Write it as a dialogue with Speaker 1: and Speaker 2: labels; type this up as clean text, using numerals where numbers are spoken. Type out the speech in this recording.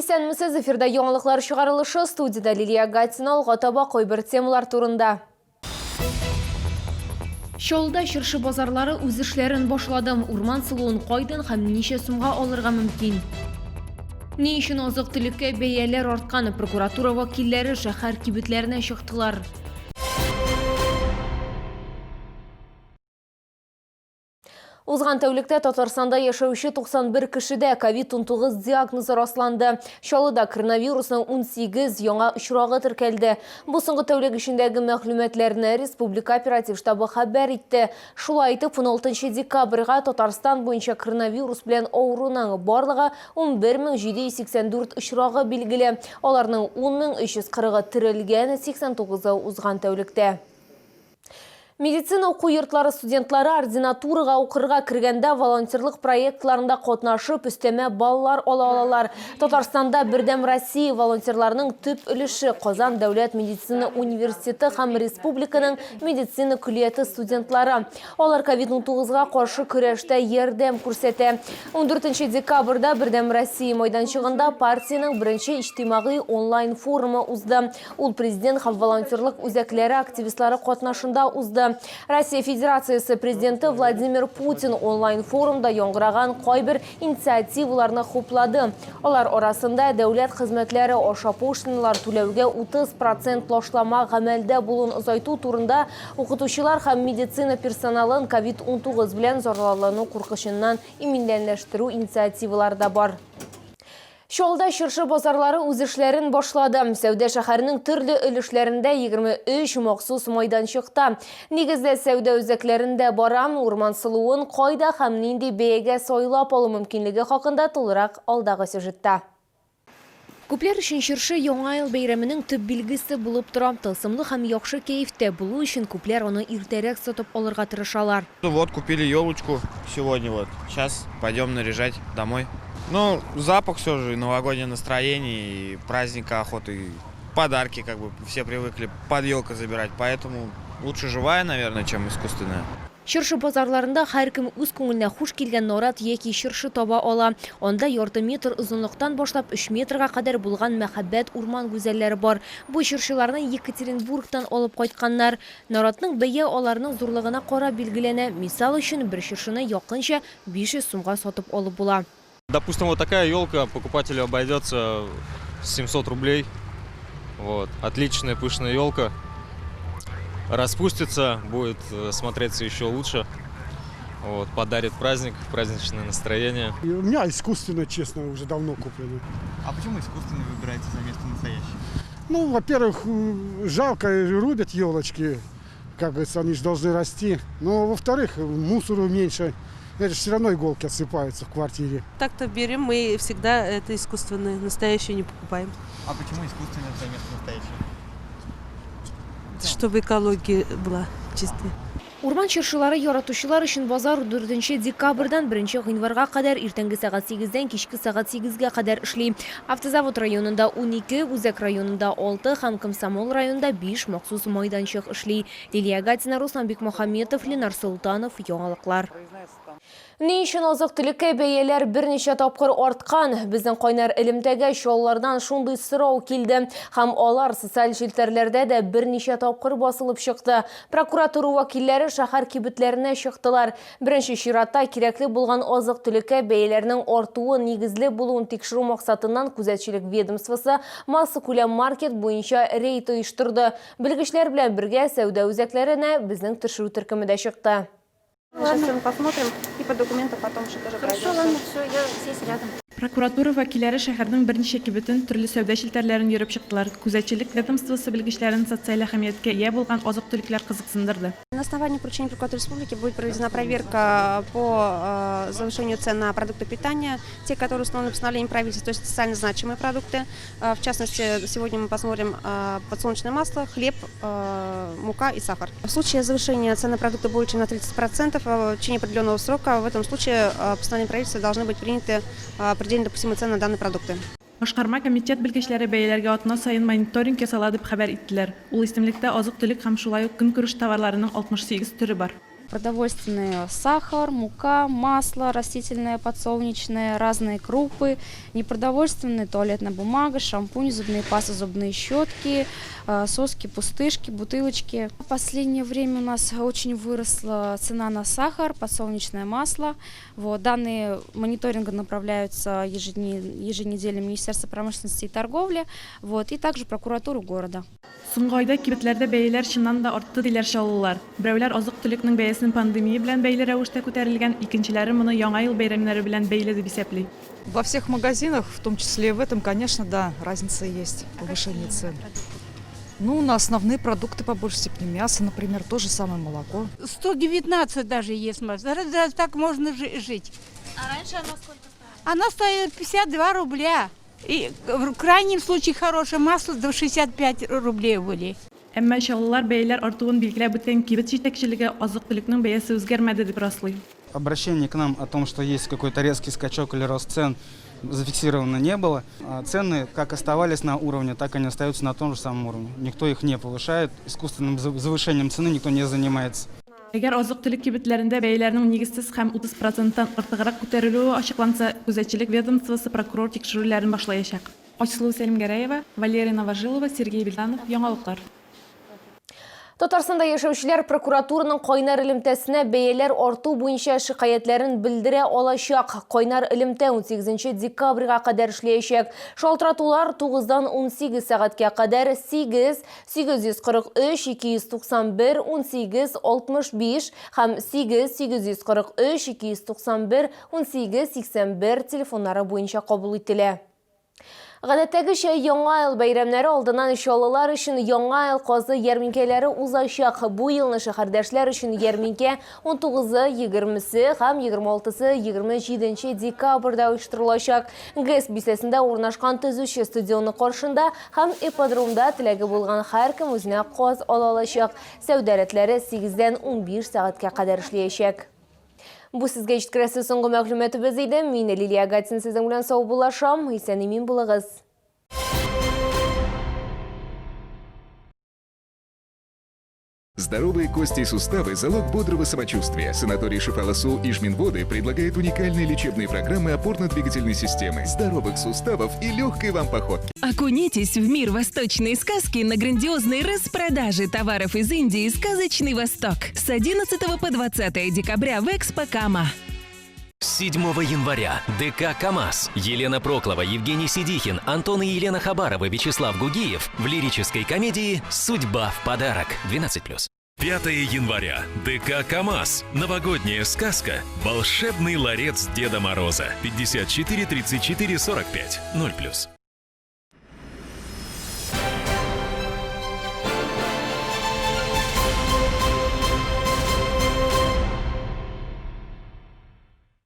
Speaker 1: Исәнмесез, эфирда яңалыклар чыгарылышы, студиядә Лилия Гатина, алга таба кайбер темалар турында. Чаллыда чыршы базарлары үз эшләрен башлады. Урман сылуын кайдан һәм ничә сумга алырга мөмкин? Ни өчен азык-төлеккә бәяләр арткан? Прокуратура вәкилләре шәһәр кибетләренә чыктылар. Узган тәүлектә Татарстанда яшәүче 91 кешедә ковид-19 диагнозы расланды. Чаллыда коронавирусның 18 яңа очрагы теркәлде. Бу соңгы тәүлек эчендәге мәгълүматларны республика оператив штабы хәбәр итте. Шулай итеп, 16 декабрьгә Татарстан буенча коронавирус белән авыруның барлыгы 11784 очрагы билгеле. Аларның 10340-ы терелгән, 89-ы узган тәүлектә. Медицина уку йортлары студентлары ординатурага укырга кергәндә волонтерлык проектларында катнашып, өстәмә баллар ала алалар. Татарстанда Бердәм Россия волонтерларының төп өлеше Казан дәүләт медицина университеты һәм республиканың медицина көллияте студентлары. Алар ковид-19 га каршы көрәштә ярдәм күрсәтә. 14 декабрьдә Бердәм Россия майданчыгында партиянең беренче иҗтимагый онлайн-форумы узды. Ул президент һәм волонтерлык үзәкләре активистлары катнашында узды. Россия Федерациясе президенты Владимир Путин онлайн-форумда яңгыраган кайбер инициативаларны хуплады. Алар арасында дәүләт хезмәтләре аша пошлиналар түләүгә 30 процент лашлама гамәлдә булуын озайту турында, укытучылар һәм медицина персоналын ковид-19 белән зарарлану куркычыннан иминләнләштерү инициативалары да бар. Чаллыда чыршы базарлары үз эшләрен башлады. Сәүдә шәһәренең төрле өлешләрендә 23 махсус майданчыкта. Нигездә сәүдә үзәкләрендә бара. Урман сылуын кайда һәм нинди бәягә сайлап алу мөмкинлеге хакында тулырак алдагы сюжетта. Күпләр өчен чыршы Яңа ел бәйрәменең төп билгесе булып тора. Тылсымлы һәм яхшы кәефтә булу өчен күпләр аны иртәрәк сатып алырга тырышалар.
Speaker 2: Вот купили елочку сегодня вот. Сейчас пойдем наряжать домой. Ну, запах все же, новогоднее настроение, и праздника охоты, и подарки, как бы все привыкли под елкой забирать, поэтому лучше живая, наверное, чем искусственная.
Speaker 1: Чыршы базарларында һәркем үз күңеленә хуш килгән нарат яки чыршы таба ала. Анда ярты метр озынлыктан башлап өч метрга кадәр булган мәхәббәт урман гүзәлләре бар. Бу чыршыларны Екатеринбургтан алып кайтканнар. Наратның бәя аларның зурлыгына карап билгеләнә. Мисал өчен, бер чыршыны якынча 500 сумга сатып алып була.
Speaker 3: Допустим, вот такая елка покупателю обойдется в 700 рублей. Вот. Отличная пышная елка. Распустится, будет э, смотреться еще лучше. Вот, подарит праздник, праздничное настроение.
Speaker 4: И у меня искусственно, честно, уже давно куплено.
Speaker 5: А почему искусственный выбираете за место настоящий?
Speaker 4: Ну, во-первых, жалко, рубят елочки, как говорится, они же должны расти. Но, во-вторых, мусору меньше. Это же все равно иголки осыпаются в квартире.
Speaker 6: Так-то берем, мы всегда это искусственное, настоящее не покупаем.
Speaker 5: А почему искусственное за место настоящего?
Speaker 6: Чтобы экология была чистая.
Speaker 1: Урман чыршылары яратучылар өчен базар 4 декабрьдән 1 гыйнварга кадәр иртәнге сәгать 8-дән кичке сәгать 8-гә кадәр эшли. Автозавод районында 12, Үзәк районында 6 һәм Комсомол районында 5 махсус майданчык эшли. Лилия Гатина, Руслан Бикмөхәмметов, Ленар Солтанов, Яңалыклар. Ни өчен азык-төлеккә бәяләр берничә тапкыр арткан? Безнең кайнар элемтәгә чаллылардан шундый сорау килде. Һәм алар социаль челтәрләрдә дә берничә тапкыр басылып чыкты. Прокуратура вәкилләре шәһәр кибетләренә чыктылар. Беренче чиратта кирәкле булган азык-төлеккә бәяләрнең артуы нигезле булуын тикшерү максатыннан күзәтчелек ведомствосы массакүләм маркет буенча рейд оештырды. Белгечләр белән бергә сәүдә үзәкләренә безнең төшерү төркеме дә чыкты.
Speaker 7: Сейчас все посмотрим и по документам потом еще тоже
Speaker 8: Хорошо, ладно, все, я здесь рядом.
Speaker 9: Прокуратура вәкилләре шәһәрнең берничә кибетен, төрле сәүдә челтәрләрен йөреп чыктылар. Күзәтчелек ведомствосы белгечләрен социаль әһәмияткә ия булган азык-төлекләр кызыксындырды.
Speaker 7: На основании поручения прокуратуры республики будет проведена проверка по э, завышению цен на продукты питания, те, которые установлены постановлением правительства, то есть социально значимые продукты. Э, в частности, сегодня мы посмотрим э, подсолнечное масло, хлеб, э, мука и сахар. В случае завышения цен на продукты более чем на 30% в течение определенного срока, в этом случае постановлением правительства должны быть приняты предельно допустимые цены на данные продукты.
Speaker 9: Башкарма комитет белгечләре бәяләргә атна саен мониторинг ясала дип хәбәр иттеләр. Ул исемлектә азык-төлек һәм шулай ук көнкүреш товарларының 68 төре бар.
Speaker 10: Продовольственные: сахар, мука, масло растительное, подсолнечное, разные крупы, непродовольственные: туалетная бумага, шампунь, зубные пасты, зубные щетки, соски, пустышки, бутылочки. В последнее время у нас очень выросла цена на сахар, подсолнечное масло. Вот, данные мониторинга направляются еженедельно в Министерство промышленности и торговли, вот, и также прокуратуру города.
Speaker 9: Соңгы айда кибетләрдә бәяләр чыннан да артты, диләр чаллылар. Берәүләр азык-төлекнең бәясен пандемия белән бәйле рәвештә күтәрелгән, икенчеләре моны Яңа ел бәйрәмнәре белән бәйле дип исәпли.
Speaker 11: Во всех магазинах, в том числе и в этом, конечно, да, разница есть, повышение цен. Ну, на основные продукты по большей степени. Мясо, например, то же самое молоко.
Speaker 12: 119 даже есть масло. Разве так можно жить?
Speaker 8: А раньше оно сколько стоило?
Speaker 12: Оно стоит 52 рубля. И в крайнем случае хорошее масло до 65 рублей были.
Speaker 9: Әмма чаллылар бәяләр артуын билгеләп үткән кибет җитәкчелеге азык-төлекнең бәясе үзгәрмәде дип раслый.
Speaker 13: Обращений к нам о том, что есть какой-то резкий скачок или рост цен, зафиксировано не было. А цены как оставались на уровне, так они остаются на том же самом уровне. Никто их не повышает, искусственным завышением цены никто не занимается.
Speaker 9: Әгәр азык-төлек кибетләрендә бәяләрнең нигезсез һәм 30 проценттан артыграк күтәрелүе ачыкланса, күзәтчелек ведомствосы прокурор тикшерүләрен башлаячак. Айсылу Сәлимгәрәева, Валерия Новожилова, Сергей Вильданов, Яңалыклар.
Speaker 1: Татарстанда яшәүчеләр прокуратураның кайнар элемтәсенә бәяләр арту буенча шикаятьләрен белдерә алачак. Кайнар элемтә 18 декабрьгә кадәр эшләячәк. Шалтыратулар 9-дан 18 сәгатькә кадәр 8 843 291 18 65 һәм 8 843 291 18 81 телефоннары буенча кабул ителә. Гадәттәгечә, Яңа ел бәйрәмнәре алдыннан чаллылар өчен Яңа ел казы ярминкәләре узачак. Бу елны шәһәрдәшләр өчен ярминкә 19-ы, 20-се һәм 26-сы 27 декабрьдә оештырылачак. ГЭС бистәсендә урнашкан Төзүче стадионы каршында һәм ипподромда теләге булган һәркем үзенә каз ала алачак. Сәүдә рәтләре 8-дән 15 сәгатькә кадәр эшләячәк. Бу сезгә җиткерәсе соңгы мәгълүматыбыз иде. Мин Лилия Гатин сезнең белән саубуллашам. Исән-имин булыгыз.
Speaker 14: Здоровые кости и суставы – залог бодрого самочувствия. Санаторий Шифаласу Ижминводы предлагает уникальные лечебные программы опорно-двигательной системы, здоровых суставов и легкой вам походки.
Speaker 15: Окунитесь в мир восточной сказки на грандиозной распродаже товаров из Индии «Сказочный Восток» с 11 по 20 декабря в Экспо Кама.
Speaker 16: 7 января ДК «КамАЗ», Елена Проклова, Евгений Сидихин, Антон и Елена Хабарова, Вячеслав Гугиев в лирической комедии «Судьба в подарок» 12+. 5 января. ДК «КамАЗ». Новогодняя сказка «Волшебный ларец Деда Мороза». 54 34 45 0+.